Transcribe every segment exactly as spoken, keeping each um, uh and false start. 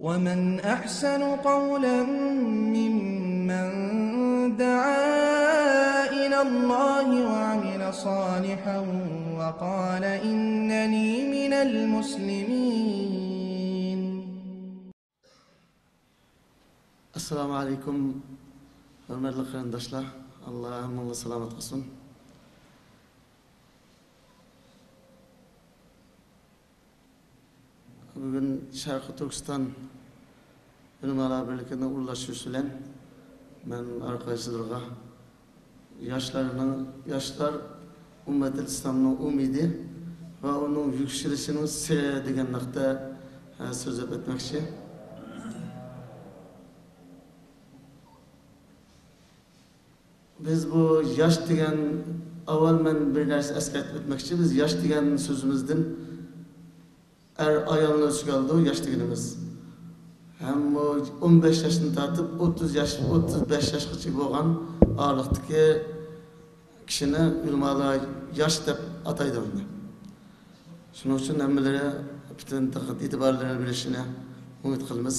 ومن أحسن قولا ممن دعا إلى الله وعمل صالحا وقال إنني من المسلمين. ئەسسالامۇ ئەلەيكۇم، ھۆرمەتلىك قېرىنداشلار، ئاللا ھەممىڭلارنى سالامەت قىلسۇن. بۈگۈن شەرقىي تۈركىستان ئۆلىمالار بىرلىكىنىڭ ئورۇنلاشتۇرۇشى بىلەن مەن ھەر قايسىلىرىغا ياشلارنىڭ، ياشلار ئۈممەتىل ئىسلامنىڭ ئۈمىدى ۋە ئۇنىڭ يۈكسىلىشىنىڭ سىرى دېگەن ھەقتە، ئە، سۆزلەپ ئۆتمەكچى. بىز بۇ ياش دېگەن، ئاۋۋال مەن بىر نەرسە ئەسكەرتىپ ئۆتمەكچى. بىز ياش دېگەن سۆزىمىزدىن ئەر ئايالنى ئۆز ئىچىگە ئالىدۇ، ياش دېگىنىمىز. ھەم بۇ ئون بەش ياشتىن تارتىپ ئوتتۇز ياش، ئوتتۇز بەش ياشقىچە بولغان ئارىلىقتىكى كىشىنى ئۆلىمالار ياش دەپ ئاتايدۇ ئۇنى. شۇنىڭ ئۈچۈن ھەممىلىرى پۈتۈن دىققەت ئېتىبارلىرىنى بېرىشىنى ئۈمىد قىلىمىز.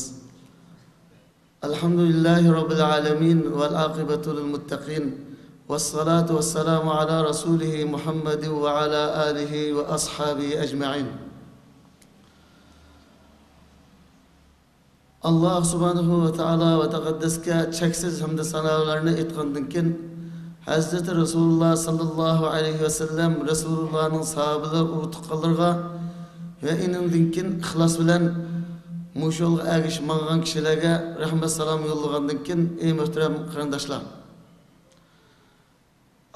الحمد لله رب العالمين والعاقبة للمتقين والصلاة والسلام على رسوله محمد وعلى آله وأصحابه أجمعين. ئاللا سۇبھانەھۇ ۋە تائالا ۋە تەقەددەسكە چەكسىز ھەمدۇ سانالارنى ئېيتقاندىن كېيىن، ھەزرىتى رەسۇلۇللا ساللاللاھۇ ئەلەيھى ۋەسەللەم، رەسۇلۇللانىڭ ساھابىلىرى، ئۇرۇق تۇغقانلىرىغا ۋە ئېنىڭدىن كېيىن ئىخلاس بىلەن مۇشۇ يولغا ئەگىشىپ ماڭغان كىشىلەرگە رەھمەت سالام يوللىغاندىن كېيىن، ئەي مۆھتەرەم قېرىنداشلار،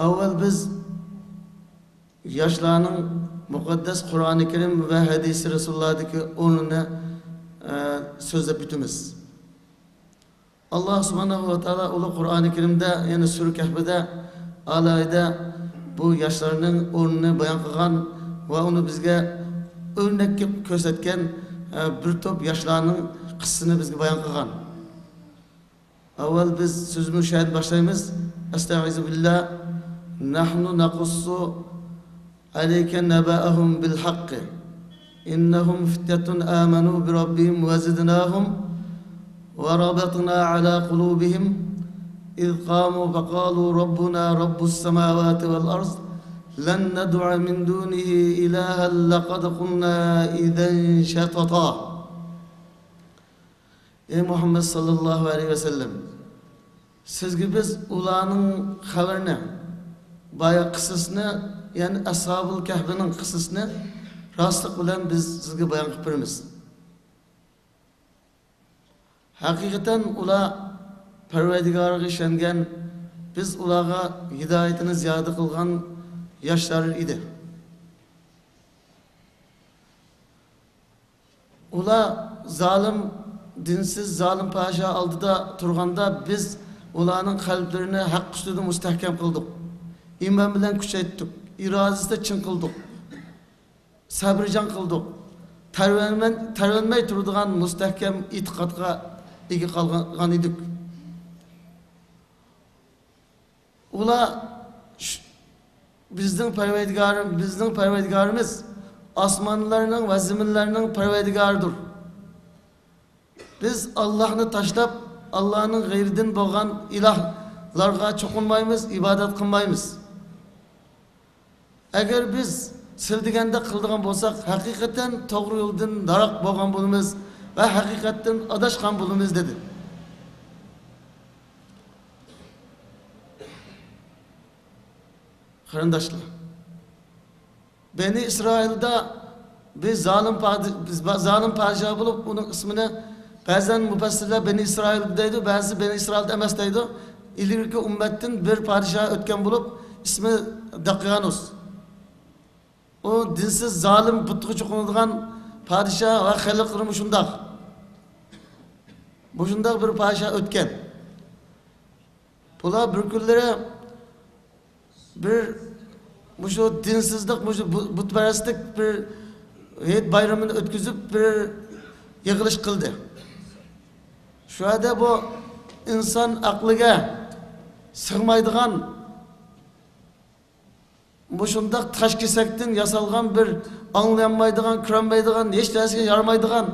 ئاۋۋال بىز ياشلارنىڭ مۇقەددەس قۇرئانى كەرىم ۋە ھەدىسى رەسۇلۇللادىكى ئورنىنى، ئە، سۆزلەپ ئۆتىمىز. ئاللا سۇبھانەھۇ ۋە تائالا ئۇلۇغ قۇرئانى كەرىمدە، يەنى سۈرە كەھپىدە ئالاھىدە بۇ ياشلارنىڭ ئورنىنى بايان قىلغان ۋە ئۇنى بىزگە ئۆرنەككە كۆرسەتكەن، ئە، بىر توپ ياشلارنىڭ قىسسىسىنى بىزگە بايان قىلغان. ئاۋۋال بىز سۆزىمىزنى شۇ يەردىن باشلايمىز. أستعيذ بالله. نحن نقص عليك نبأهم بالحق. إنهم فتية آمنوا بربهم وزدناهم وربطنا على قلوبهم إذ قاموا فقالوا ربنا رب السماوات والأرض لن ندعو من دونه إلها لقد قلنا إذا شططا. ئەي مۇھەممەد ساللاللاھۇ ئەلەيھى ۋەسەللەم، سىزگە بىز ئۇلارنىڭ خەۋىرىنى، بايا قىسسىسىنى، يەنى ئەسھابۇل كەھپىنىڭ قىسسىسىنى راستلىق بىلەن بىز سىزگە بايان قىلىپ بېرىمىز. ھەقىقەتەن ئۇلار پەرۋەردىگارىغا ئىشەنگەن، بىز ئۇلارغا ھىدايىتىنى زىيادە قىلغان ياشلار ئىدى. ئۇلار زالىم، دىنسىز، زالىم پادىشاھ ئالدىدا تۇرغاندا، بىز ئۇلارنىڭ قەلبلىرىنى ھەق ئۈستىدە مۇستەھكەم قىلدۇق. ئىمان بىلەن كۈچەيتتۇق. ئىرادىسىدە چىڭ قىلدۇق. سەبرىجان قىلدۇق. تەۋرەنمەي، تەۋرەنمەي تۇرىدىغان مۇستەھكەم ئېتىقادقا ئىگە قىلغان ئىدۇق. ئۇلار ش-، بىزنىڭ پەرۋەردىگارىم-، بىزنىڭ پەرۋەردىگارىمىز ئاسمانلارنىڭ ۋە زېمىنلارنىڭ پەرۋەردىگارىدۇر. بىز ئاللاھنى تاشلاپ، ئاللاھنىڭ غەيرىدىن بولغان ئىلاھلارغا چوقۇنمايمىز، ئىبادەت قىلمايمىز. ئەگەر بىز سىلە دېگەندەك قىلىدىغان بولساق، ھەقىقەتەن توغرا يولدىن ناراق بولغان بولىمىز ۋە ھەقىقەتتىن ئاداشقان بولىمىز، دېدى. قېرىنداشلار، بەنى ئىسرائىلدا بىر زالىم پادى-، بىز با-، زالىم پادىشاھ بولۇپ، ئۇنىڭ ئىسمىنى بەزەن مۇپەسسىرلەر بەنى ئىسرائىل دەيدۇ، بەزىسى بەنى ئىسرائىل ئەمەس دەيدۇ. ئىلگىرىكى ئۈممەتتىن بىر پادىشاھ ئۆتكەن بولۇپ، ئىسمى دەقيانۇس. ئۇ دىنسىز، زالىم، بۇتقا چوقۇنىدىغان پادىشاھ ۋە خەلقلىرىمۇ شۇنداق. مۇشۇنداق بىر پادىشاھ ئۆتكەن. بۇلار بىر كۈنلىرى بىر مۇشۇ دىنسىزلىق، مۇشۇ بۇ-، بۇتپەرەسلىك بىر ھېيت بايرىمىنى ئۆتكۈزۈپ، بىر يىغىلىش قىلدى. شۇ يەردە بۇ ئىنسان ئەقلىگە سىغمايدىغان، مۇشۇنداق تاش كېسەكتىن ياسالغان بىر ئاڭلىيالمايدىغان، كۆرەلمەيدىغان، ھېچ نەرسىگە يارىمايدىغان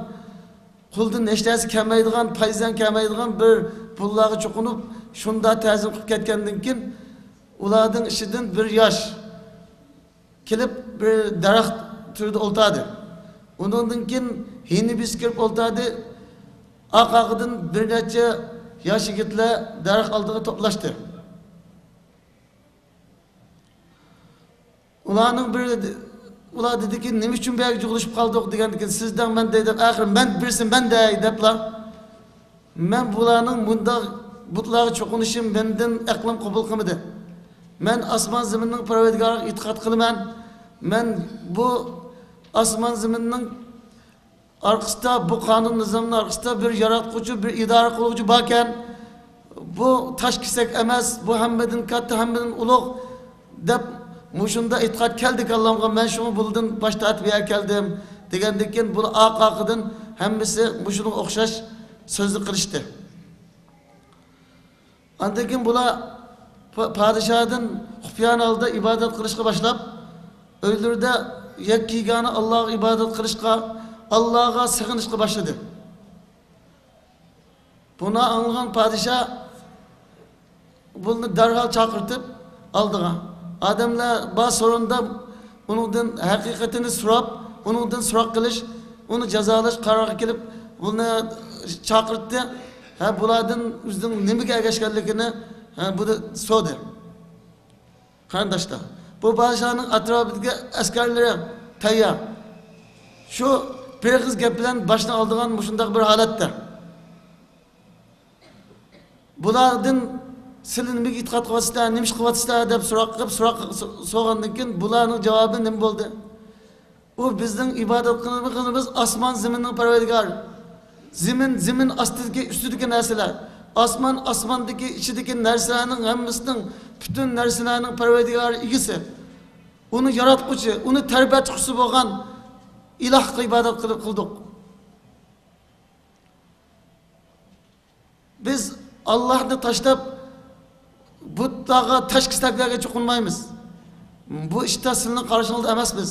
قولدىن ھېچ نەرسە كەلمەيدىغان، پايزەڭ كەلمەيدىغان بىر بۇلۇڭلارغا چوقۇنۇپ، شۇنداق تەزىم قىلىپ كەتكەندىن كېيىن، ئۇلاردىن ئىچىدىن بىر ياش كېلىپ، بىر دەرەخ تۈۋىدە ئولتۇردى. ئۇنىڭدىن كېيىن ھىندى بىرسى كىرىپ ئولتۇردى. ئارقا-ئارقىدىن بىر نەچچە ياش يىگىتلەر دەرەخ ئالدىغا توپلاشتى. ئۇلارنىڭ بىرى، ئۇلار دېدىكى، «نېمە ئۈچۈن بۇ يەرگە جۇغلىشىپ قالدۇق؟» دېگەندىكىن، «سىز دەڭ، مەن دەي» دەپ، ئاخىرى، «مەن بىرسى، مەن دەي» دەپلا، مەن بۇلارنىڭ مۇنداق بۇتلارغا چوقۇنۇشى مەندىن ئەقلىم قوبۇل قىلمىدى. مەن ئاسمان زېمىننىڭ پەرۋەردىگارىغا ئېتىقاد قىلىمەن. مەن بۇ ئاسمان زېمىننىڭ ئارقىسىدا، بۇ قانۇن نىزامنىڭ ئارقىسىدا بىر ياراتقۇچى، بىر ئىدارە قىلغۇچى باركەن، بۇ تاش كېسەك ئەمەس، بۇ ھەممىدىن كاتتا، ھەممىدىن ئۇلۇغ، دەپ مۇشۇنداق ئېتىقاد كەلدى كاللامغا، مەن شۇڭا بۇلىدىن باش تارتىپ بۇ يەرگە كەلدىم، دېگەندىن كېيىن، بۇلار ئارقا-ئارقىدىن ھەممىسى مۇشۇنىڭغا ئوخشاش سۆزنى قىلىشتى. ئاندىن كېيىن بۇلار پا-، پادىشاھدىن خۇپىيانە ھالدا ئىبادەت قىلىشقا باشلاپ، ئۆيلىرىدە يەككە يېگانە ئاللاغا ئىبادەت قىلىشقا، ئاللاغا سېغىنىشقا باشلىدى. بۇنى ئاڭلىغان پادىشاھ بۇنى دەرھال چاقىرتىپ ئالدىغا، ئادەملەر بار سورۇندا ئۇنىڭدىن ھەقىقىتىنى سوراپ، ئۇنىڭدىن سوراق قىلىش، ئۇنى جازالاش قارارىغا كېلىپ، بۇنى چاقىرتتى. ھە، بۇلاردىن ئۆزىنىڭ نېمىگە ئەگەشكەنلىكىنى، ھە، بۇنى سورىدى. قېرىنداشلار، بۇ پادىشاھنىڭ ئەتراپىدىكى ئەسكەرلىرى تەييار. شۇ بىر ئېغىز گەپ بىلەن باشنى ئالىدىغان مۇشۇنداق بىر ھالەتتە. بۇلاردىن، «سىلەر نېمىگە ئېتىقاد قىلىۋاتىسىلەر، نېمە ئىش قىلىۋاتىسىلەر؟» دەپ سوراق قىلىپ، سوراق سو-، سورىغاندىن كېيىن، بۇلارنىڭ جاۋابى نېمە بولدى؟ «ئۇ بىزنىڭ ئىبادەت قىلىدىغىنىمىز ئاسمان زېمىننىڭ پەرۋەردىگارى. زېمىن، زېمىن ئاستىدىكى، ئۈستىدىكى نەرسىلەر، ئاسمان، ئاسماندىكى، ئىچىدىكى نەرسىلەرنىڭ ھەممىسىنىڭ، پۈتۈن نەرسىلەرنىڭ پەرۋەردىگارى، ئىگىسى. ئۇنى ياراتقۇچى، ئۇنى تەربىيەچى بولغان ئىلاھقا ئىبادەت قىلىپ قىلدۇق.» بىز ئاللاھنى تاشلاپ، بۇتلارغا، تاش كېسەكلەرگە چوقۇنمايمىز. بۇ ئىشتا سىلنىڭ قارشىڭىزدا ئەمەسمىز.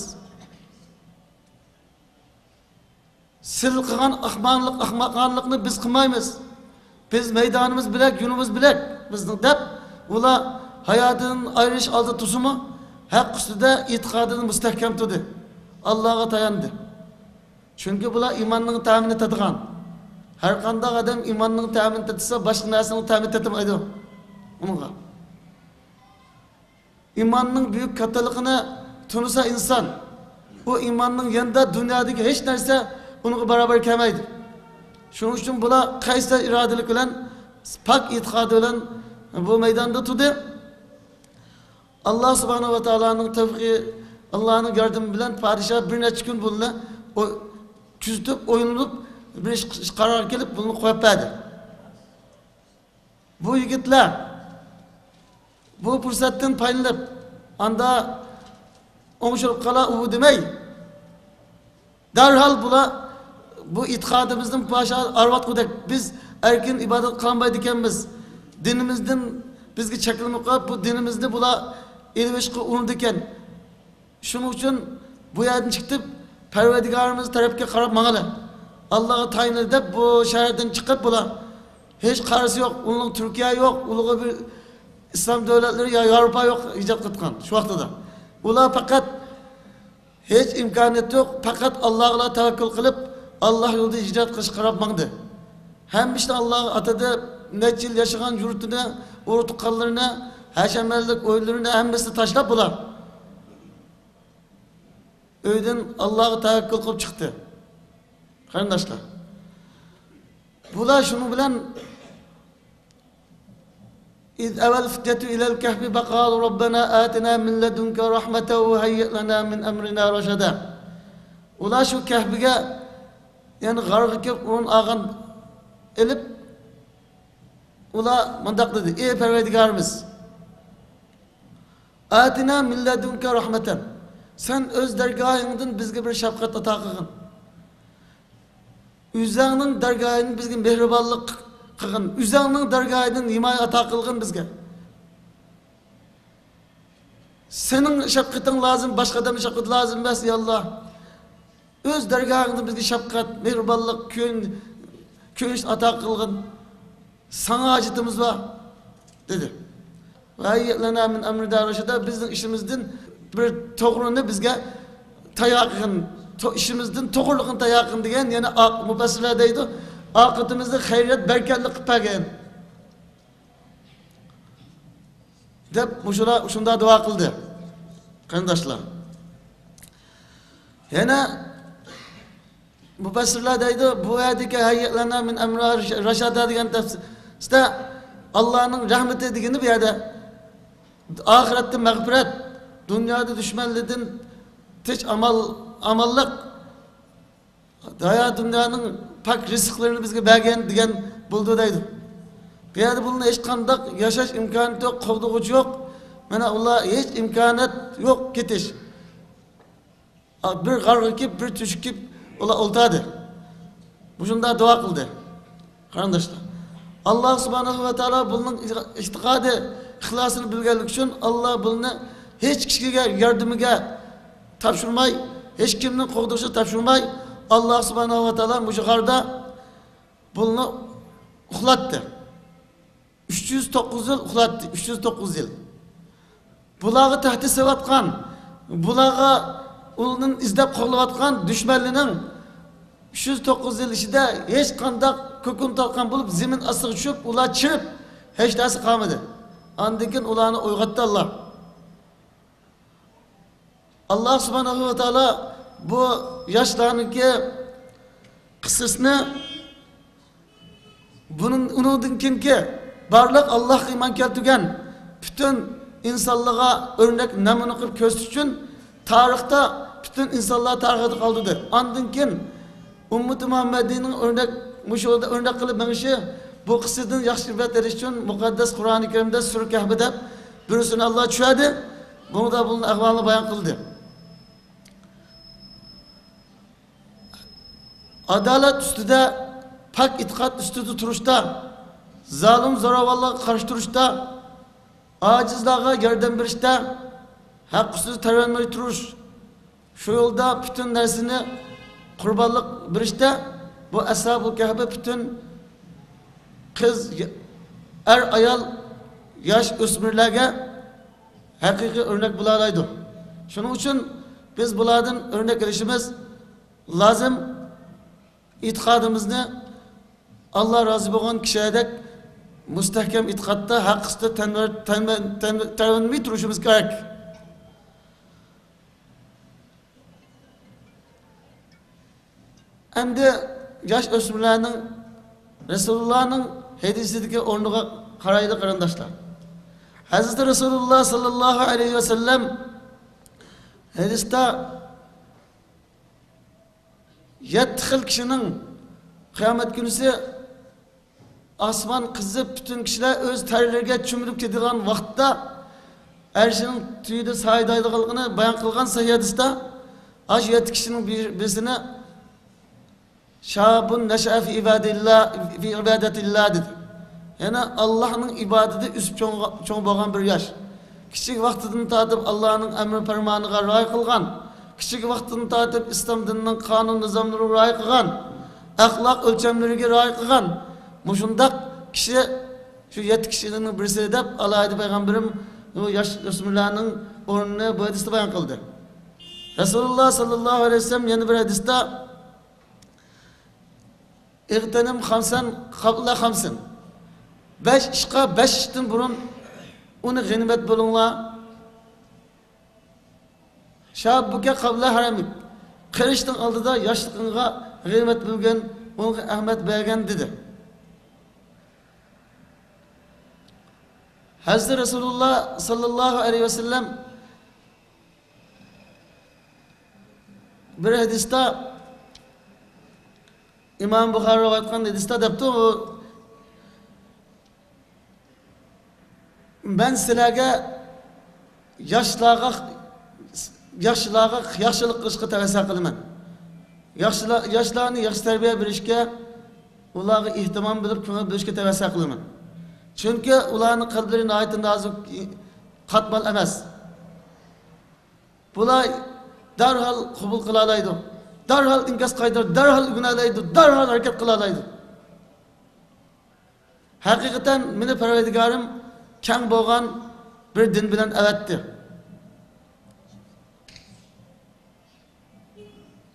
سىل قىلغان ئەخمەقلىق، ئەخمەقانلىقنى بىز قىلمايمىز. بىز مەيدانىمىز بۆلەك، يولىمىز بۆلەك بىزنىڭ، دەپ، ئۇلار ھاياتىدىن ئايرىلىش ئالدىدا تۇرسىمۇ، ھەق ئۈستىدە ئېتىقادىدا مۇستەھكەم تۇردى. ئاللاغا تاياندى. چۈنكى بۇلار ئىماننىڭ تەمىنى تېتىغان. ھەر قانداق ئادەم ئىماننىڭ تەمىنى تېتىسا، باشقا نەرسىنىڭ تەمى تېتىمايدۇ ئۇنىڭغا. ئىماننىڭ بۈيۈك كاتتىلىقىنى تونۇسا ئىنسان، ئۇ ئىماننىڭ يېنىدا دۇنيادىكى ھېچ نەرسە ئۇنىڭغا باراۋەر كەلمەيدۇ. شۇنىڭ ئۈچۈن بۇلار قەيسەر ئىرادىلىك بىلەن، پاك ئېتىقادى بىلەن بۇ مەيداندا تۇردى. ئاللا سۇبھانەھۇ ۋە تائالانىڭ تەۋپىقى، ئاللانىڭ ياردىمى بىلەن پادىشاھ بىر نەچچە كۈن بۇنى ئو-، كۆزىتىپ، ئويلىنىپ، بىر ئىش، ئىش قارارغا كېلىپ، بۇنى قويۇپ بەردى. بۇ يىگىتلەر بۇ پۇرسەتتىن پايدىلىنىپ، ئاندا ئوڭشىلىپ قالا ئۇ دېمەي، دەرھال بۇلار بۇ ئېتىقادىمىزدىن پاشا ئارىۋاتقۇدەك، بىز ئەركىن ئىبادەت قىلالمايدىكەنمىز. دىنىمىزدىن بىزگە چەكلىمە قويۇپ، بۇ دىنىمىزنى بۇلار ئېلىۋېلىشقا ئۇرىدىكەن. شۇنىڭ ئۈچۈن بۇ يەردىن چىقىپ، پەرۋەردىگارىمىز تەرەپكە قاراپ ماڭىلى. ئاللاغا تايىنىلى دەپ، بۇ شەھەردىن چىقىپ بۇلار، ھېچ قارىسى يوق، ئۇنىڭ تۈركىيە يوق، ئۇلۇغى بىر ئىسلام دۆلەتلىرى يا ياۋروپا يوق ھىجرەت قىلىدىغان شۇ ۋاقتىدا. ئۇلار پەقەت ھېچ ئىمكانىيەت يوق، پەقەت ئاللاغىلا تەۋەككۈل قىلىپ، ئاللا يولىدا ھىجرەت قىلىشقا قاراپ ماڭدى. ھەممە ئىشنى ئاللاغا ئاتىدى. نەچچە يىل ياشىغان يۇرتىنى، ئۇرۇق-تۇغقانلىرىنى، ھەشەمەنلىك ئۆيلىرىنى ھەممىسىنى تاشلاپ بۇلار ئۆيدىن ئاللاغا تەۋەككۈل قىلىپ چىقتى. قېرىنداشلار، بۇلار شۇنىڭ بىلەن «إذ أوى الفتية إلى الكهف فقالوا ربنا آتنا من لدنك رحمة وهيئ لنا من أمرنا رشدا.» ئۇلار شۇ كەھپىگە، يەنى غارغا كىرىپ ئورۇن ئالغان ئېلىپ، ئۇلار مۇنداق دېدى: «ئەي پەرۋەردىگارىمىز، آتنا من لدنك رحمة، سەن ئۆز دەرگاھىڭدىن بىزگە بىر شەپقەت ئاتا قىلغىن. ئۆزەڭنىڭ دەرگاھىدىن بىزگە مېھرىبانلىق قىلغىن، ئۆزەڭنىڭ دەرگاھىدىن ھىمايە ئاتا قىلغىن بىزگە. سېنىڭ شەپقىتىڭ لازىم، باشقا ئادەمنىڭ شەپقىتى لازىم ئەمەس، يا ئاللا. ئۆز دەرگاھىڭدىن بىزگە شەپقەت، مېھرىبانلىق، كۆيۈن، كۆيۈش ئاتا قىلغىن، ساڭا ھاجىتىمىز بار، دېدى. ۋە ھەييئ لەنا مىن ئەمرىنا رەشەدا، بىزنىڭ ئىشىمىزدىن بىر توغرىنى بىزگە تەييار قىلغىن، تو-، ئىشىمىزدىن توغرىلىقنى تەييار قىلغىن دېگەن، يەنە ئا-، مۇپەسسىرلەر دەيدۇ، ئاقىۋىتىمىزنى خەيرىيەت، بەرىكەتلىك قىلىپ بەرگىن، دەپ مۇشۇلار شۇنداق دۇئا قىلدى، قېرىنداشلار. يەنە مۇپەسسىرلەر دەيدۇ، بۇ يەردىكى ھەييئ لەنا مىن ئەمرىنا رەشادا دېگەن تەپسىردە ئاللانىڭ رەھمىتى دېگىنى بۇ يەردە ئاخىرەتتە مەغپىرەت، دۇنيادا دۈشمەنلىرىدىن تىنچ ئامان، ئامانلىق، ھايات دۇنيانىڭ پاك رىزىقلىرىنى بىزگە بەرگەن دېگەن بولىدۇ دەيدۇ. بۇ يەردە بۇلارنىڭ ھېچقانداق ياشاش ئىمكانىيىتى يوق، قوغدىغۇچى يوق. مانا ئۇلار ھېچ ئىمكانىيەت يوق كېتىش. بىر غارغا كىرىپ، بىر تۆشۈككە كىرىپ ئۇلار ئولتۇردى. مۇشۇنداق دۇئا قىلدى. قېرىنداشلار، ئاللا سۇبھانەھۇ ۋە تائالا بۇنىڭ ئېتىقادى، ئىخلاسىنى بىلگەنلىكى ئۈچۈن ئاللا بۇنى ھېچ كىشىگە ياردىمىگە تاپشۇرماي، ھېچ كىمنىڭ قوغدىشىغا تاپشۇرماي، ئاللا سۇبھانەھۇ ۋە تائالا مۇشۇ غاردا بۇنى ئۇخلاتتى. ئۈچ يۈز توققۇز يىل ئۇخلاتتى، ئۈچ يۈز توققۇز يىل. بۇلارغا تەھدىت سېلىۋاتقان، بۇلارغا ئۇلىنى ئىزدەپ قوغلاۋاتقان دۈشمەنلىرىنىڭ ئۈچ يۈز توققۇز يىل ئىچىدە ھېچقانداق كۆكۈم تارتقان بولۇپ، زېمىن ئاستىغا چۈشۈپ، ئۇلار چىرىپ، ھېچ نەرسە قالمىدى. ئاندىن كېيىن ئۇلارنى ئويغاتتى ئاللا. ئاللا سۇبھانەھۇ ۋە تائالا بۇ ياشلارنىڭكى قىسسىسىنى بۇنىڭ، ئۇنىڭدىن كېيىنكى بارلىق ئاللاغا ئىمان كەلتۈرگەن پۈتۈن ئىنسانلارغا ئۆرنەك نەمۇنە قىلىپ كۆرسىتىش ئۈچۈن تارىختا، پۈتۈن ئىنسانلار تارىخىدا قالدۇردى. ئاندىن كېيىن ئۈممىتى مۇھەممەدىينىڭ ئۆرنەك، مۇشۇ يولدا ئۆرنەك قىلىپ مېڭىشى، بۇ قىسسىدىن ياخشى ئىبرەت ئېلىش ئۈچۈن مۇقەددەس قۇرئانى كەرىمدە سۈرە كەھپى دەپ بىرسىنى ئاللا چۈشۈردى. بۇنىڭدا بۇنىڭ ئەھۋالىنى بايان قىلدى. ئادالەت ئۈستىدە، پاك ئېتىقاد ئۈستىدە تۇرۇشتا، زالىم زوراۋانلارغا قارشى تۇرۇشتا، ئاجىزلارغا ياردەم بېرىشتە، ھەق ئۈستىدە تەۋرەنمەي تۇرۇش، شۇ يولدا پۈتۈن نەرسىنى قۇربانلىق بېرىشتە بۇ ئەسھابۇل كەھپى پۈتۈن قىز، ئەر، ئايال، ياش ئۆسمۈرلەرگە ھەقىقىي ئۆرنەك بولالايدۇ. شۇنىڭ ئۈچۈن بىز بۇلاردىن ئۆرنەك ئېلىشىمىز لازىم. ئېتىقادىمىزنى ئاللا رازى بولغان كىشىلەردەك مۇستەھكەم ئېتىقادتا، ھەق ئۈستىدە تەنۋەر-، تەنۋە-، تەن-، تەۋرەنمەي تۇرۇشىمىز كېرەك. ئەمدى ياش ئۆسمۈرلەرنىڭ رەسۇلۇللانىڭ ھەدىسىدىكى ئورنىغا قارايلى، قېرىنداشلار. ھەزرىتى رەسۇلۇللا ساللاللاھۇ ئەلەيھى ۋەسەللەم ھەدىستە يەتتە خىل كىشىنىڭ قىيامەت كۈنىسى ئاسمان قىزىپ، پۈتۈن كىشىلەر ئۆز تەرلىرىگە چۆمۈلۈپ كېتىدىغان ۋاقىتتا ئەرشىنىڭ تۈۋىدە سايىدايدىغانلىقىنى بايان قىلغان سەھىھ ھەدىستە، ئاشۇ يەتتە كىشىنىڭ بىر-، بىرسىنى شابۇن نەشەئە فى ئىبادىللا، فى ئىبادەتىللا دېدى. يەنى ئاللاھنىڭ ئىبادىتىدە ئۆسۈپ چوڭ، چوڭ بولغان بىر ياش. كىچىك ۋاقتىدىن تارتىپ ئاللاھنىڭ ئەمرى پەرمانىغا رىئايە قىلغان، كىچىك ۋاقتىدىن تارتىپ ئىسلام دىنىنىڭ قانۇن نىزاملىرىغا رىئايە قىلغان، ئەخلاق ئۆلچەملىرىگە رىئايە قىلغان مۇشۇنداق كىشى شۇ يەتتە كىشىنىڭ بىرسى دەپ ئالاھىدە پەيغەمبىرىم بۇ ياش ئۆسمۈرلەرنىڭ ئورنىنى بۇ ھەدىستە بايان قىلدى. رەسۇلۇللا ساللاللاھۇ ئەلەيھى ۋەسەللەم يەنە بىر ھەدىستە، ئىغتەنىم خامسەن قابلە خامسىن. بەش ئىشقا بەش ئىشتىن بۇرۇن ئۇنى غەنىيمەت بىلىڭلار. شاببۇكە قابلە ھەرەمىك. قېرىشنىڭ ئالدىدا ياشلىقىڭغا غەنىيمەت بىلگىن، ئۇنىڭغا ئەھمىيەت بەرگىن، دېدى. ھەزرىتى رەسۇلۇللا ساللاللاھۇ ئەلەيھى ۋەسەللەم بىر ھەدىستە، ئىمام بۇخارى رىۋايەت قىلغان ھەدىستە دەپتۇ، مەن سىلەرگە ياشلارغا، ياشلارغا ياخشىلىق قىلىشقا تەۋەسسە قىلىمەن. ياشلار، ياشلارنى ياخشى تەربىيە بېرىشكە، ئۇلارغا ئېھتىمام بىلىپ كۆڭۈل بۆلۈشكە تەۋەسسە قىلىمەن. چۈنكى ئۇلارنىڭ قەلبلىرى ناھايىتى نازۇك، قاتمال ئەمەس. بۇلار دەرھال قوبۇل قىلالايدۇ، دەرھال ئىنكاس قايتۇرىدۇ، دەرھال ئۆگىنەلەيدۇ، دەرھال ھەرىكەت قىلالايدۇ. ھەقىقەتەن مېنى پەرۋەردىگارىم كەڭ بولغان بىر دىن بىلەن ئەۋەتتى.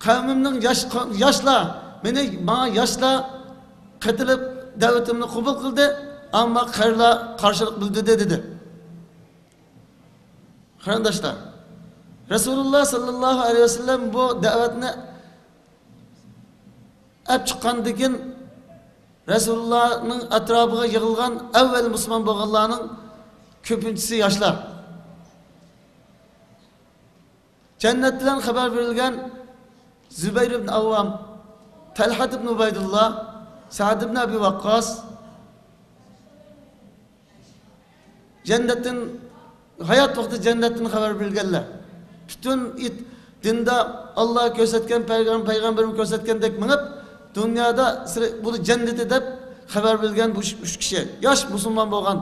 قەۋمىمنىڭ ياش-، ياشلار، مېنى، ماڭا ياشلار قېتىلىپ دەۋىتىمنى قوبۇل قىلدى، ئەمما قېرىلار قارشىلىق بىلدۈردى، دېدى. قېرىنداشلار، رەسۇلۇللا ساللاللاھۇ ئەلەيھى ۋەسەللەم بۇ دەۋەتنى ئەپ چىققاندىن كېيىن، رەسۇلۇللانىڭ ئەتراپىغا يىغىلغان ئەۋۋەل مۇسۇلمان بولغانلارنىڭ كۆپىنچىسى ياشلار. جەننەت بىلەن خەۋەر بېرىلگەن زۇبەير ئىبن ئەۋۋام، تەلھەت ئىبن ئۇبەيدۇللا، سەئد ئىبن ئەبى ۋەققاس، جەننەتتىن، ھايات ۋاقتىدا جەننەتتىن خەۋەر بېرىلگەنلەر. پۈتۈن ئىت-، دىندا ئاللا كۆرسەتكەن، پەيغەم-، پەيغەمبىرىم كۆرسەتكەندەك مېڭىپ، دۇنيادا سىلى-، بۇ جەننىتى دەپ خەۋەر بېرىلگەن بۇ ئۈچ، ئۈچ كىشى. ياش مۇسۇلمان بولغان.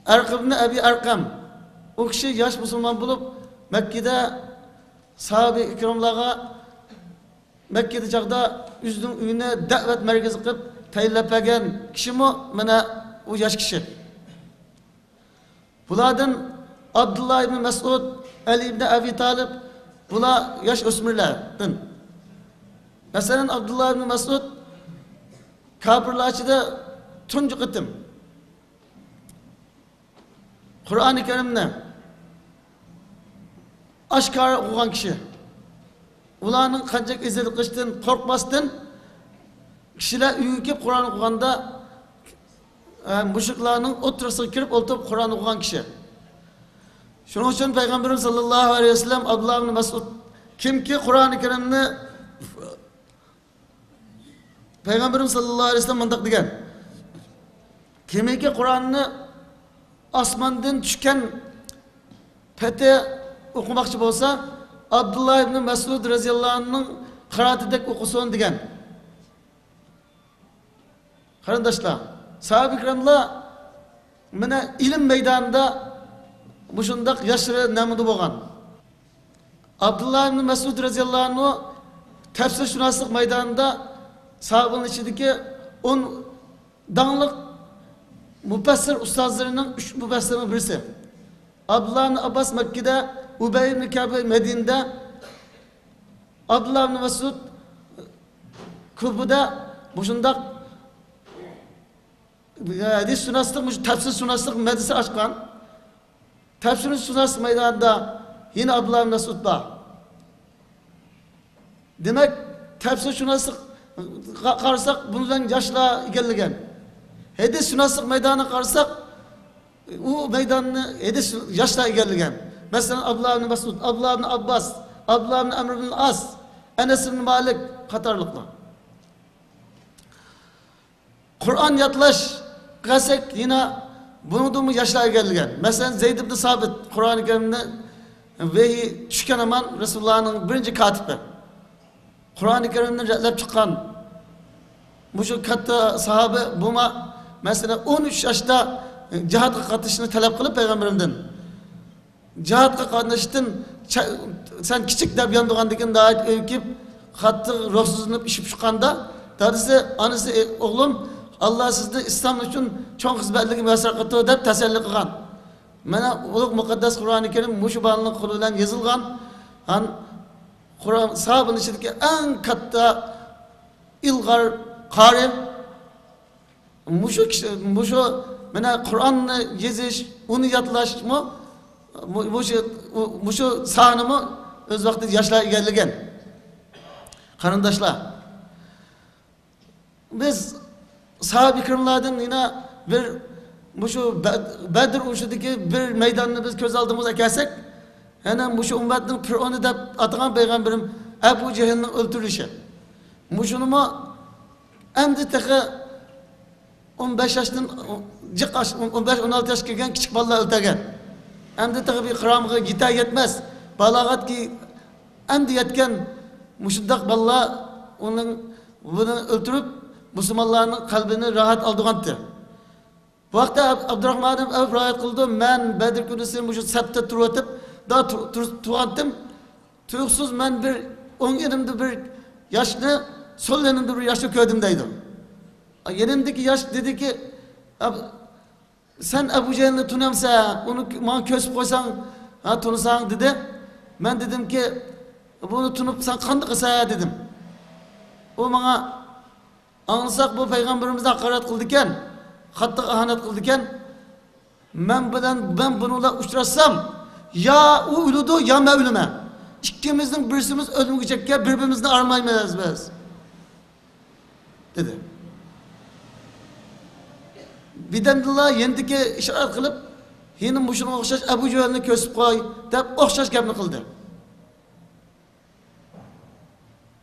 ئەرقەم ئىبن ئەبى ئەرقەم. ئۇ كىشى ياش مۇسۇلمان بولۇپ، مەككىدە ساھابە ئىكراملارغا مەككىدە چاغدا ئۆزىنىڭ ئۆيىنى دەۋەت مەركىزى قىلىپ تەيىنلەپ بەرگەن كىشىمۇ مانا ئۇ ياش كىشى. بۇلاردىن ئابدۇللا ئىبن مەسئۇد، ئەلى ئىبن ئەبى تالىپ، بۇلار ياش ئۆسمۈرلەردىن. مەسىلەن، ئابدۇللا ئىبن مەسئۇد كاپىرلار ئىچىدە تۇنجى قېتىم قۇرئانى كەرىمنى ئاشكارا ئوقۇغان كىشى. ئۇلارنىڭ قانچىلىك ئېزىلىپ قېلىشىدىن قورقماستىن، كىشىلەر ئۆيگە كېلىپ قۇرئان ئوقۇغاندا، ئە، مۇشرىكلارنىڭ ئوتتۇرىسىغا كىرىپ ئولتۇرۇپ قۇرئان ئوقۇغان كىشى. شۇنىڭ ئۈچۈن پەيغەمبىرىمىز ساللاللاھۇ ئەلەيھى ۋەسەللەم ئابدۇللا ئىبن مەسئۇد، كىمكى قۇرئانى كەرىمنى پەيغەمبىرىمىز ساللاللاھۇ ئەلەيھى ۋەسەللەم مۇنداق دېگەن، كىمكى قۇرئاننى ئاسماندىن چۈشكەن پېتى ئوقۇماقچى بولسا، ئابدۇللا ئىبنى مەسئۇد رەزىياللاھۇ ئەنھۇنىڭ قىرائىتىدەك ئوقۇسۇن دېگەن. قېرىنداشلار، ساھابە ئىكراملار مانا ئىلىم مەيدانىدا مۇشۇنداق ياشلىرى نەمۇنە بولغان. ئابدۇللا ئىبنى مەسئۇد رەزىياللاھۇ ئەنھۇ تەپسىرشۇناسلىق مەيدانىدا ساھابىنىڭ ئىچىدىكى ئون داڭلىق مۇپەسسىر ئۇستازلىرىنىڭ ئۈچ مۇپەسسىرنىڭ بىرسى. ئابدۇللا ئىبنى ئابباس مەككىدە، ئۇبەي ئىبنى كەئب مەدىنىدە، ئابدۇللا ئىبنى مەسئۇد كۇفىدا مۇشۇنداق ھەدىسشۇناسلىق، مۇشۇ تەپسىرشۇناسلىق مەدرىسە ئاچقان. تەپسىرشۇناسلىق مەيدانىدا يەنە ئابدۇللا ئىبنى مەسئۇد بار. دېمەك، تەپسىرشۇناسلىققا قارىساق، بۇنىڭدىن ياشلار ئىگىلىگەن. ھەدىسشۇناسلىق مەيدانىغا قارىساق، ئۇ مەيداننى ھەدىس ياشلار ئىگىلىگەن. مەسىلەن، ئابدۇللا ئىبنى مەسئۇد، ئابدۇللا ئىبنى ئابباس، ئابدۇللا ئىبنى ئەمر ئىبنى ئاس، ئەنەس ئىبنى مالىك قاتارلىقلار. قۇرئان يادلاش قىلساق، يەنە بۇنىڭدىنمۇ ياشلار ئىگىلىگەن. مەسىلەن، زەيد ئىبنى سابىت، قۇرئانى كەرىمنى ۋەھىي چۈشكەن ھامان رەسۇلۇللانىڭ بىرىنچى كاتىپى. قۇرئانى كەرىمنى رەتلەپ چىققان، مۇشۇ كاتتا ساھابە بولما، مەسىلەن، ئون ئۈچ ياشتا جىھادقا قاتنىشىشنى تەلەپ قىلىپ پەيغەمبىرىمدىن، جىھادقا قاتنىشىشتىن چە-، سەن كىچىك دەپ ياندۇرغاندىن كېيىن ناھايىتى ئۆكۈپ، قاتتىق روھسىزلىنىپ ئىششىپ چىققاندا، دادىسى، ئانىسى، «ئوغلۇم، ئاللا سىزنى ئىسلام ئۈچۈن چوڭ خىزمەتلىرىگە مۇيەسسەر قىلىپتۇ» دەپ تەسەللى قىلغان. مانا ئۇلۇغ مۇقەددەس قۇرئانى كەرىم مۇشۇ بالىنىڭ قولى بىلەن يېزىلغان. ھەم قۇرئان ساھابىنىڭ ئىچىدىكى ئەڭ كاتتا ئىلغار قارى. مۇشۇ كىشى، مۇشۇ مانا قۇرئاننى يېزىش، ئۇنى يادلاشمۇ، مۇ-، مۇشۇ، ئۇ-، مۇشۇ ساھەنىمۇ ئۆز ۋاقتىدا ياشلار ئىگىلىگەن. قېرىنداشلار، بىز ساھابە ئىكراملاردىن يەنە بىر، مۇشۇ بە-، بەدر ئۇرۇشىدىكى بىر مەيداننى بىز كۆز ئالدىمىزغا كەلسەك، يەنە مۇشۇ ئۈممەتنىڭ پىرئونى دەپ ئاتىغان پەيغەمبىرىم ئەبۇ جەھىلنىڭ ئۆلتۈرۈلۈشى. مۇشۇنىمۇ ئەمدى تېخى ئون بەش ياشتىن جىق ئاش-، ئون بەش، ئون ئالتە ياشقا كىرگەن كىچىك بالىلار ئۆلتۈرگەن. ئەمدى تېخى بىر قىرامىغا يېتەر يەتمەس، بالاغەتكە ئەمدى يەتكەن مۇشۇنداق بالىلار ئۇنىڭ، بۇنى ئۆلتۈرۈپ، مۇسۇلمانلارنىڭ قەلبىنى راھەت ئالدۇرغانتى. بۇ ھەقتە ئاب-، ئابدۇراخمان ئىبن ئەۋف رىۋايەت قىلىدۇ، مەن بەدر كۈنىسى مۇشۇ سەپتە تۇرۇۋېتىپ، دا تۇ-، تۇر-، تۇرغانتىم. تۇيۇقسىز مەن بىر ئوڭ يېنىمدا بىر ياشنى، سول يېنىمدا بىر ياشنى كۆردۈم دەيدۇ. يېنىمدىكى ياش دېدىكى، «ئەب-، سەن ئەبۇ جەھىلنى تونۇيامسەن؟ ئۇنى ماڭا كۆرسىتىپ قويساڭ، ھە، تونۇساڭ» دېدى. مەن دېدىمكى، «بۇنى تونۇپ سەن قانداق قىلىسەن؟» دېدىم. ئۇ ماڭا، «ئاڭلىساق، بۇ پەيغەمبىرىمىزنى ھاقارەت قىلىدىكەن، قاتتىق ئىھانەت قىلىدىكەن. مەن بىلەن، مەن بۇنىڭ بىلەن ئۇچراشسام، يا ئۇ ئۆلىدۇ، يا مەن ئۆلىمەن. ئىككىمىزنىڭ بىرسىمىز ئۆلۈمگە چەككەن، بىر-بىرىمىزنى ئايرىمايمىز بىز» دېدى. بىردەمدىلا يېنىدىكى ئىشارەت قىلىپ، «يەنە مۇشۇنىڭغا ئوخشاش ئەبۇ جەھىلنى كۆرسىتىپ قوي» دەپ ئوخشاش گەپنى قىلدى.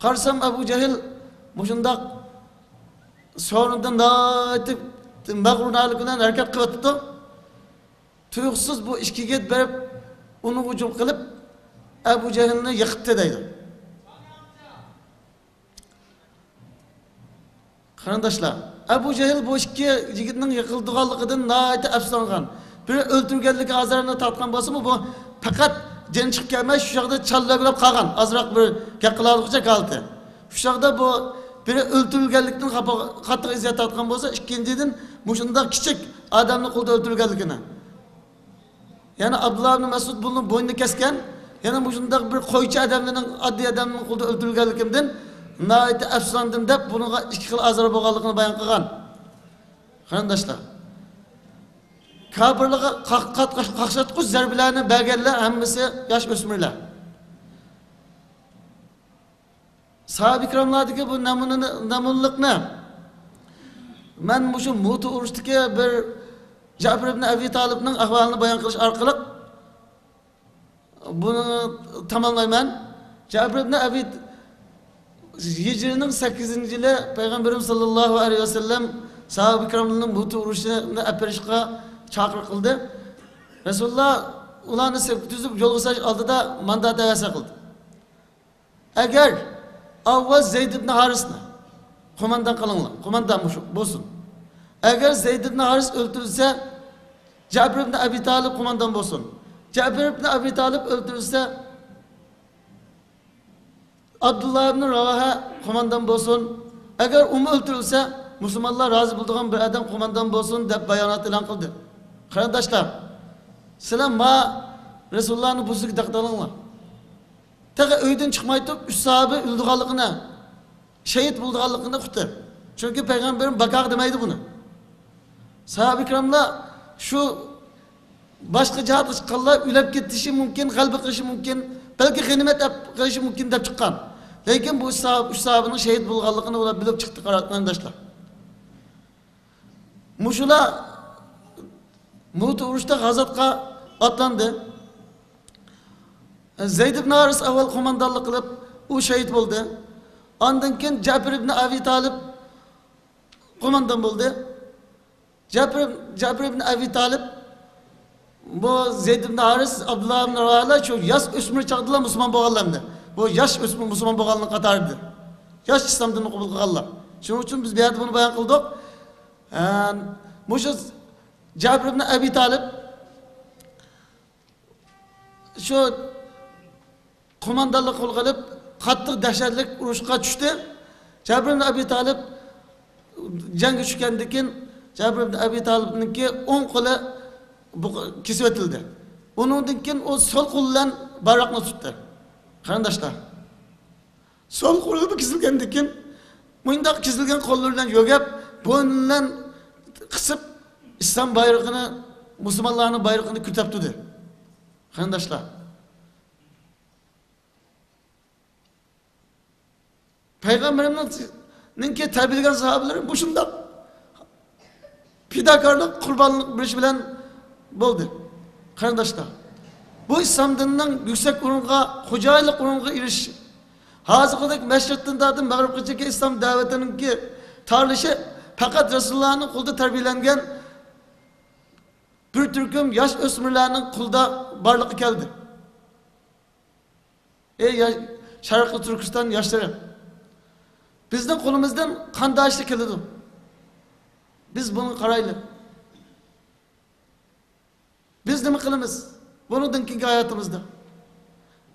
قارىسام، ئەبۇ جەھىل مۇشۇنداق سورۇندا ناھايىتى مەغرۇر ھالەت بىلەن ھەرىكەت قىلىۋاتىدۇ. تۇيۇقسىز بۇ ئىككى يىگىت بېرىپ، ئۇنى ھۇجۇم قىلىپ، ئەبۇ جەھىلنى يىقىتتى دەيدۇ. قېرىنداشلار، ئەبۇ جەھىل بۇ ئىككى يىگىتنىڭ يىقىلىدىغانلىقىدىن ناھايىتى ئەپسۇسلانغان. بىرى ئۆلتۈرگەنلىكى ئازارىنى تارتقان بولسىمۇ، بۇ پەقەت جېنى چىقىپ كەلمەي، شۇ چاغدا چالۋەگلەپ قالغان، ئازراق بىر گەپ قىلالىغۇچە ھالىتى. شۇ چاغدا بۇ بىرى ئۆلتۈرۈلگەنلىكتىن خاپا، قاتتىق ئەزىيەت تارتقان بولسا، ئىككىنچىدىن، مۇشۇنداق كىچىك ئادەمنى قولدا ئۆلتۈرگەنلىكىنى. يەنە ئابدۇللا ئىبن مەسئۇد بۇنىڭ بوينىنى كەسكەن، يەنە مۇشۇنداق بىر قويچى ئادەمنىڭ، ئاددىي ئادەمنىڭ قولىدا ئۆلتۈرۈلگەنلىكىمدىن ناھايىتى ئەپسۇسلاندىم دەپ، بۇنىڭغا ئىككى خىل ئازار بولغانلىقىنى بايان قىلغان. قېرىنداشلار، كاپىرلارغا قاق-، قات-، قاقشاتقۇچ زەربىلەرنى بەرگەنلەر ھەممىسى ياش ئۆسمۈرلەر. ساھابە ئىكراملاردىكى بۇ نەمۇنىنى، نەمۇنىلىقنى مەن مۇشۇ مۇتە ئۇرۇشتىكى بىر جەپىر ئىبن ئەبى تالىپنىڭ ئەھۋالىنى بايان قىلىش ئارقىلىق بۇنى تاماملايمەن. جەپىر ئىبن ئەبى، ھىجرىنىڭ سەككىزىنچى يىلى پەيغەمبىرىمىز ساللاللاھۇ ئەلەيھى ۋەسەللەم ساھابە ئىكراملارنى مۇتە ئۇرۇشىنى ئەپ بېرىشقا چاقىرىق قىلدى. رەسۇلۇللا ئۇلارنى سەپكە تۈزۈپ يولغا سېلىش ئالدىدا ماندات ھەۋەسە قىلدى. ئەگەر ئاۋۋال زەيد ئىبن ھارىسنى قوماندان قىلىڭلار، قوماندان مۇشۇ بولسۇن. ئەگەر زەيد ئىبن ھارىس ئۆلتۈرۈلسە، جەپىر ئىبن ئەبى تالىپ قوماندان بولسۇن. جەپىر ئىبن ئەبى تالىپ ئۆلتۈرۈلسە، ئابدۇللا ئىبن راۋاھە قوماندان بولسۇن. ئەگەر ئۇمۇ ئۆلتۈرۈلسە، مۇسۇلمانلار رازى بولىدىغان بىر ئادەم قوماندان بولسۇن، دەپ بايانات ئېلان قىلدى. قېرىنداشلار، سىلەر ما رەسۇلۇللانى بۇزۇپ دەقدەلىڭلار. تېخى ئۆيدىن چىقماي تۇرۇپ، ئۈچ ساھابە ئۆلىدىغانلىقىنى، شېھىت بولىدىغانلىقىنى ئۇقتى. چۈنكى پەيغەمبىرىم باكاغا دېمەيدۇ بۇنى. ساھابە ئىكراملار شۇ باشقا جىھادقا چىققانلار ئۆلۈپ كېتىشى مۇمكىن، غەلىبە قىلىشى مۇمكىن، بەلكى غەنىيمەت ئېلىپ قېلىشى مۇمكىن دەپ چىققان. لېكىن بۇ ئۈچ ساھابە، ئۈچ ساھابىنىڭ شېھىت بولغانلىقىنى ئۇلار بىلىپ چىقتى، قېرىنداشلار. مۇشۇلار مۇتە ئۇرۇشتا غازاتقا ئاتلاندى. زەيد ئىبن ھارىس ئاۋۋال قوماندانلىق قىلىپ، ئۇ شېھىت بولدى. ئاندىن كېيىن جەپىر ئىبن ئەبى تالىپ قوماندان بولدى. جەپىر، جەپىر ئىبن ئەبى تالىپ، بۇ زەيد ئىبن ھارىس، ئابدۇللا ئىبن راۋاھەلەر شۇ ياش ئۆسمۈر چاغدىلا مۇسۇلمان بولغانلار ئەمدى. بۇ ياش ئۆسمۈر مۇسۇلمان بولغانلار قاتارىدا. ياش ئىسلام دىنىنى قوبۇل قىلغانلار. شۇنىڭ ئۈچۈن بىز بۇ يەردە بۇنى بايان قىلدۇق. ئە، مۇشۇ جەپىر ئىبن ئەبى تالىپ شۇ قوماندانلىق قولغا ئېلىپ، قاتتىق دەھشەتلىك ئۇرۇشقا چۈشتى. جەپىر ئىبن ئەبى تالىپ جەڭگە چۈشكەندىن كېيىن، جەپىر ئىبن ئەبى تالىپنىڭكى ئوڭ قولى بۇ-، كېسىۋېتىلدى. ئۇنىڭدىن كېيىن ئۇ سول قولى بىلەن بايراقنى تۇتتى. قېرىنداشلار، سول قولى بۇ كېسىلگەندىن كېيىن، مۇنداق كېسىلگەن قوللىرى بىلەن يۆگەپ، بوينى بىلەن قىسىپ، ئىسلام بايرىقىنى، مۇسۇلمانلارنىڭ بايرىقىنى كۆتۈرۈپ تۇردى. قېرىنداشلار، پەيغەمبىرىمنىڭكى تەربىيەلىگەن ساھابىلىرى مۇشۇنداق پىداكارلىق، قۇربانلىق بېرىش بىلەن بولدى. قېرىنداشلار، بۇ ئىسلام دىنىنىڭ يۈكسەك ئورۇنغا، خوجايىنلىق ئورۇنغا ئېرىشىشى، ھازىرقىدەك مەشرىقتىن تارتىپ مەغرىبقىچىكى ئىسلام دەۋىتىنىڭكى تارلىشى پەقەت رەسۇلۇللانىڭ قولىدا تەربىيەلەنگەن بىر تۈركۈم ياش ئۆسمۈرلەرنىڭ قولىدا بارلىققا كەلدى. ئەي يا-، شەرقىي تۈركىستان ياشلىرى، بىزنىڭ قولىمىزدىن قانداق ئىشلار كېلىدۇ؟ بىز بۇنىڭغا قارايلى. بىز نېمە قىلىمىز بۇنىڭدىن كېيىنكى ھاياتىمىزدا؟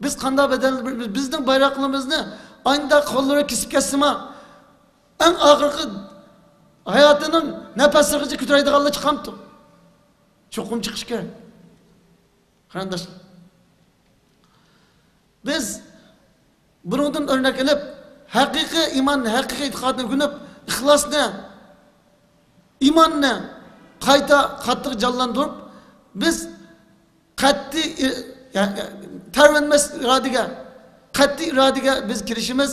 بىز قانداق بەدەل، بىزنىڭ بايراقلىرىمىزنى ئانداق قوللىرى كېسىپ كەتسىمۇ، ئەڭ ئاخىرقى ھاياتىنىڭ نەپەسلىرىگىچە كۆتۈرەيدىغانلار چىقامتۇ؟ چوقۇم چىقىشى كېرەك. قېرىنداشلار، بىز بۇنىڭدىن ئۆرنەك ئېلىپ، ھەقىقىي ئىمان، ھەقىقىي ئېتىقادنى ئۆگىنىپ، ئىخلاسنى، ئىماننى قايتا قاتتىق جانلاندۇرۇپ، بىز قەتئىي ئى-، يا-، يا-، تەۋرەنمەس ئىرادىگە، قەتئىي ئىرادىگە بىز كىرىشىمىز.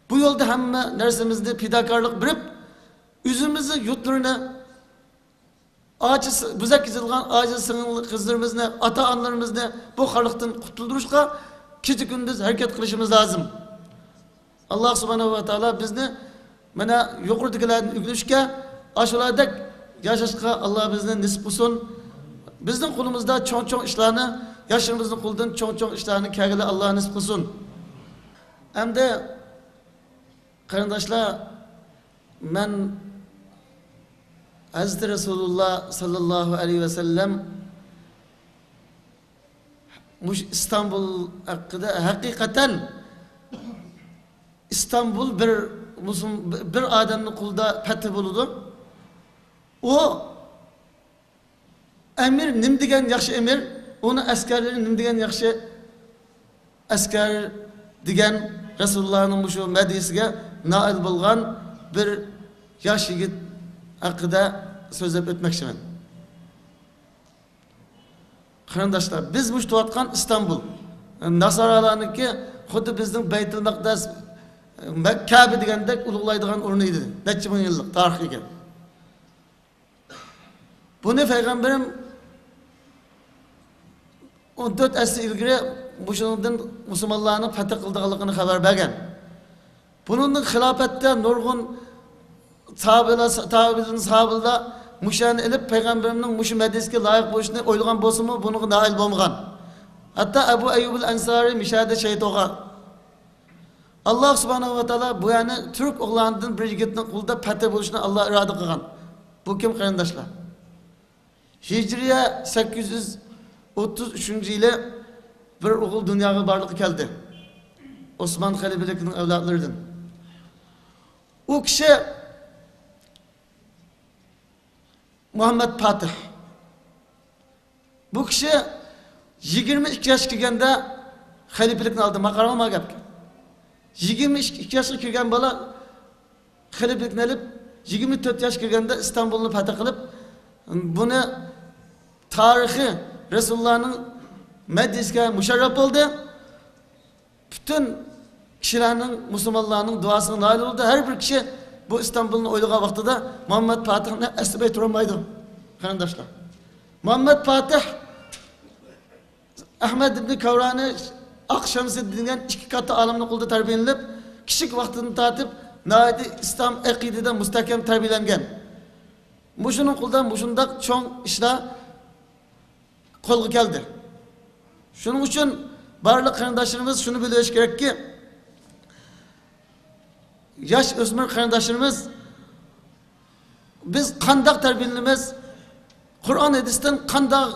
بۇ يولدا ھەممە نەرسىمىزنى پىداكارلىق بېرىپ، ئۆزىمىزنى، يۇرتلىرىنى، ئاچا، بۆزەك يېزىلغان ئاجىز سىڭىل قىزلىرىمىزنى، ئاتا-ئانىلىرىمىزنى بۇ خارلىقتىن قۇتۇلدۇرۇشقا كېچە-كۈندۈز ھەرىكەت قىلىشىمىز لازىم. ئاللا سۇبھانەھۇ ۋە تائالا بىزنى مانا يۇقىرىدىكىلەردىن ئۆگىنىشكە، ئاشۇلاردەك ياشاشقا ئاللا بىزنى نېسىپ قىلسۇن. بىزنىڭ قولىمىزدا چوڭ-چوڭ ئىشلارنى، ياشلىرىمىزنىڭ قولىدىن چوڭ-چوڭ ئىشلارنى كەلگىلى ئاللا نېسىپ قىلسۇن. ئەمدى قېرىنداشلار، مەن ھەزرىتى رەسۇلۇللا ساللاللاھۇ ئەلەيھى ۋەسەللەم مۇشۇ ئىستانبۇل ھەققىدە، ھەقىقەتەن ئىستانبۇل بىر مۇسۇل-، بىر ئادەمنىڭ قولىدا پەتھى بولىدۇ. ئۇ ئەمىر نېمە دېگەن ياخشى ئەمىر، ئۇنىڭ ئەسكەرلىرى نېمە دېگەن ياخشى ئەسكەر دېگەن رەسۇلۇللانىڭ مۇشۇ مەدھىيىسىگە نائىل بولغان بىر ياش يىگىت ھەققىدە سۆزلەپ ئۆتمەكچىمەن. قېرىنداشلار، بىز مۇشۇ تۇرۇۋاتقان ئىستانبۇل، ناسارالارنىڭكى خۇددى بىزنىڭ بەيتۇل مەقدەس، مەك-، كەبە دېگەندەك ئۇلۇغلايدىغان ئورنى ئىدى. نەچچە مىڭ يىللىق تارىخى ئىكەن. بۇنى پەيغەمبىرىم ئون تۆت ئەسىر ئىلگىرى مۇشۇنىڭدىن مۇسۇلمانلارنىڭ پەتھ قىلىدىغانلىقىنى خەۋەر بەرگەن. بۇنىڭدىن خىلاپەتتە نۇرغۇن ساھابىلار، تابىئىن ساھابىلار مۇشۇ يەرنى ئېلىپ، پەيغەمبىرىمنىڭ مۇشۇ مەدھىيىسىگە لايىق بولۇشىنى ئويلىغان بولسىمۇ، بۇنىڭغا نائىل بولمىغان. ھەتتا ئەبۇ ئەييۇبۇل ئەنسارى مۇشۇ يەردە شېھىت بولغان. ئاللا سۇبھانەھۇ ۋە تائالا بۇ يەرنى تۈرك ئوغلانىدىن بىر يىگىتنىڭ قولىدا پەتھ بولۇشىنى ئاللا ئىرادە قىلغان. بۇ كىم، قېرىنداشلار؟ ھىجرىيە سەككىز يۈز ئوتتۇز ئۈچىنچى يىلى بىر ئوغۇل دۇنياغا بارلىققا كەلدى. ئوسمان خەلىپىلىكنىڭ ئەۋلادلىرىدىن. ئۇ كىشى مۇھەممەد پاتىھ. بۇ كىشى يىگىرمە ئىككى ياشقا كىرگەندە خەلىپىلىكنى ئالدى. ماڭا قاراڭلار گەپكە. يىگىرمە ئىككى ياشقا كىرگەن بالا خەلىپىلىكنى ئېلىپ، يىگىرمە تۆت ياشقا كىرگەندە ئىستانبۇلنى پەتھ قىلىپ، بۇنى تارىخى رەسۇلۇللانىڭ مەدھىيىسىگە مۇشەررەپ بولدى. پۈتۈن كىشىلەرنىڭ، مۇسۇلمانلارنىڭ دۇئاسىغا نائىل بولدى. ھەر بىر كىشى بۇ ئىستانبۇلنى ئويلىغان ۋاقتىدا مۇھەممەد پاتىھنى ئەسلىمەي تۇرالمايدۇ، قېرىنداشلار. مۇھەممەد پاتىھ ئەھمەد ئىبنى كاۋرانى، ئاق شەمسىدىن دېگەن ئىككى كاتتا ئالىمنىڭ قولىدا تەربىيەلىنىپ، كىچىك ۋاقتىدىن تارتىپ ناھايىتى ئىسلام ئەقىدىدە مۇستەھكەم تەربىيەلەنگەن. مۇشۇنىڭ قولىدا مۇشۇنداق چوڭ ئىشلار قولغا كەلدى. شۇنىڭ ئۈچۈن بارلىق قېرىنداشلىرىمىز شۇنى بىلىۋېلىشى كېرەككى، ياش ئۆسمۈر قېرىنداشلىرىمىز، بىز قانداق تەربىيەلىنىمىز، قۇرئان ھەدىستىن قانداق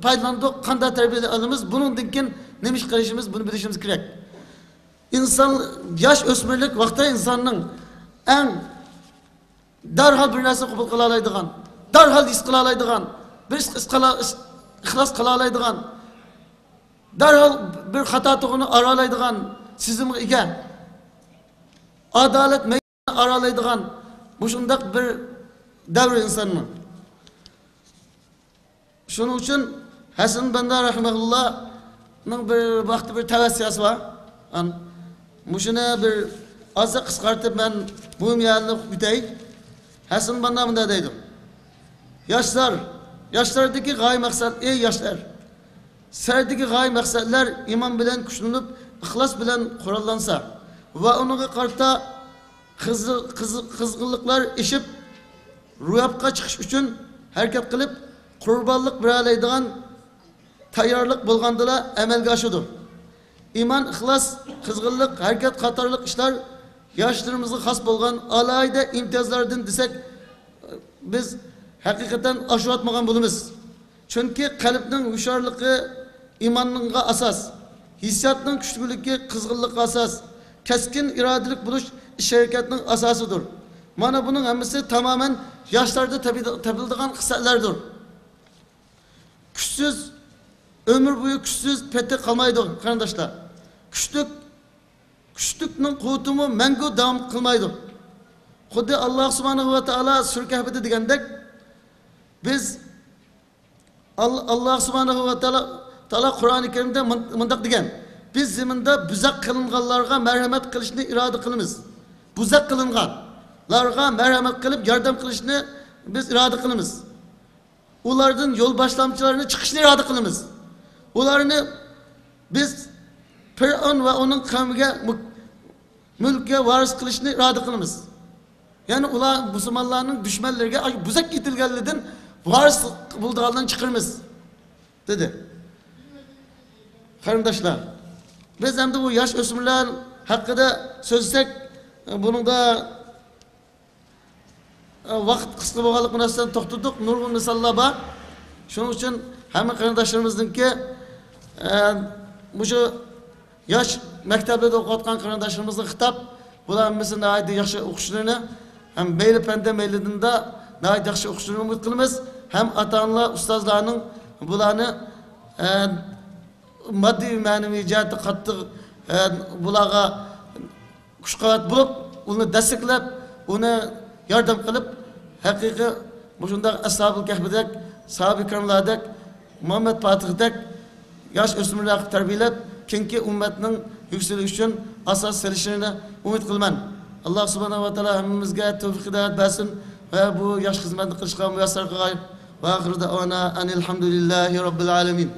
پايدىلاندۇق، قانداق تەربىيە ئالىمىز، بۇنىڭدىن كېيىن نېمە ئىش قىلىشىمىز، بۇنى بىلىشىمىز كېرەك. ئىنسان، ياش ئۆسمۈرلۈك ۋاقتى ئىنساننىڭ ئەڭ دەرھال بىر نەرسە قوبۇل قىلالايدىغان، دەرھال ھېس قىلالايدىغان، بىر ئىش، ئىش قىلا-، ئىش، ئىخلاس قىلالايدىغان، دەرھال بىر خاتا توغرىنى ئارالايدىغان سېزىمغا ئىگە، ئادالەت مەيدانىنى ئارالايدىغان مۇشۇنداق بىر دەۋر ئىنساننىڭ. شۇنىڭ ئۈچۈن ھەسەن بەندە رەھىمەھۇللانىڭ بىر ۋاقتى بىر تەۋسىيەسى بار. ئان-، مۇشۇنى بىر ئازراق قىسقارتىپ مەن مۇھىم يەرنى ئۆتەي. ھەسەن بەندە مۇنداق دەيدۇ: ياشلار، ياشلاردىكى غايە مەقسەت، ئەي ياشلار! سەردىكى غايە مەقسەتلەر ئىمان بىلەن كۈچلىنىپ، ئىخلاس بىلەن قوراللانسا ۋە ئۇنىڭغا قارىتا قىزغ-، قىزغ-، قىزغىنلىقلار ئېشىپ، روياپقا چىقىش ئۈچۈن ھەرىكەت قىلىپ، قۇربانلىق بېرەلەيدىغان تەييارلىق بولغاندىلا ئەمەلگە ئاشىدۇ. ئىمان، ئىخلاس، قىزغىنلىق، ھەرىكەت قاتارلىق ئىشلار ياشلىرىمىزغا خاس بولغان ئالاھىدە ئىمتىيازلاردىن دېسەك، بىز ھەقىقەتەن ئاشۇرۇۋاتمىغان بولىمىز. چۈنكى قەلبنىڭ ھوشيارلىقى ئىمانغا ئاساس، ھېسسىياتنىڭ كۈچلۈكلۈكى قىزغىنلىققا ئاساس، كەسكىن ئىرادىلىك بولۇش ئىش-ھەرىكەتنىڭ ئاساسىدۇر. مانا بۇنىڭ ھەممىسى تامامەن ياشلاردا تېپىلىدىغان خىسلەتلەردۇر. كۈچسىز، ئۆمۈر بويى كۈچسىز پېتى قالمايدۇ، قېرىنداشلار. كۈچلۈك، كۈچلۈكنىڭ قۇۋۋىتىمۇ مەڭگۈ داۋام قىلمايدۇ. خۇددى ئاللاھ سۇبھانەھۇ ۋە تائالا سۈرە كەھپىدە دېگەندەك، بىز ئال-، ئاللاھ سۇبھانەھۇ ۋە تائالا، تائالا قۇرئانى كەرىمدە مۇن-، مۇنداق دېگەن: «بىز زېمىندا بۇزاق قىلىنغانلارغا مەرھەمەت قىلىشنى ئىرادە قىلىمىز.» بۇزاق قىلىنغانلارغا مەرھەمەت قىلىپ ياردەم قىلىشنى بىز ئىرادە قىلىمىز. ئۇلاردىن يول باشلامچىلارنى چىقىشنى ئىرادە قىلىمىز. ئۇلارنى بىز پىرئەۋن ۋە ئۇنىڭ قەۋمىگە مۇ-، مۈلككە ۋارىس قىلىشنى ئىرادە قىلىمىز. يەنى ئۇلار مۇسۇلمانلارنىڭ دۈشمەنلىرىگە ئاشۇ بۇزاق ئېتىلگەنلىرىدىن ۋارىس بولىدىغانلارنى چىقىرىمىز، دېدى. قېرىنداشلار، بىز ئەمدى بۇ ياش ئۆسمۈرلەر ھەققىدە سۆزلىسەك، بۇنىڭدا ۋاقىت قىسقا بولغانلىقى مۇناسىۋەتەن توختىدۇق. نۇرغۇن مىساللار بار. شۇنىڭ ئۈچۈن ھەممە قېرىنداشلىرىمىزنىڭكى، ئە، مۇشۇ ياش مەكتەپلەردە ئوقۇۋاتقان قېرىنداشلىرىمىزغا خىتاب، بۇلار ھەممىسى ناھايىتى ياخشى ئوقۇشلىرىنى، ھەم مەيلى پەندە، مەيلى دىندا ناھايىتى ياخشى ئوقۇشلىرىنى ئۈمىد قىلىمىز. ھەم ئاتا-ئانىلار، ئۇستازلارنىڭ بۇلارنى، ئە، ماددىي، مەنىۋى جەھەتتە قاتتىق، ئە، بۇلارغا كۈچ-قۇۋۋەت بولۇپ، ئۇنى دەستەكلەپ، ئۇنى ياردەم قىلىپ، ھەقىقىي مۇشۇنداق ئەسھابۇل كەھپىدەك، ساھابە كىراملاردەك، مۇھەممەد پاتىھدەك ياش ئۆسمۈرلەرنى تەربىيەلەپ، كېيىنكى ئۈممەتنىڭ يۈكسىلىشى ئۈچۈن ئاساس سېلىشىنى ئۈمىد قىلىمەن. ئاللاھ سۇبھانەھۇ ۋە تائالا ھەممىمىزگە تەۋپىق ھىدايەت بەرسۇن ۋە بۇ ياخشى خىزمەتنى قىلىشقا مۇيەسسەر قىلغاي. ۋە ئاخىرۇ دەئۋانا ئەنىل ھەمدۇلىللاھى رەببىل ئالەمىن.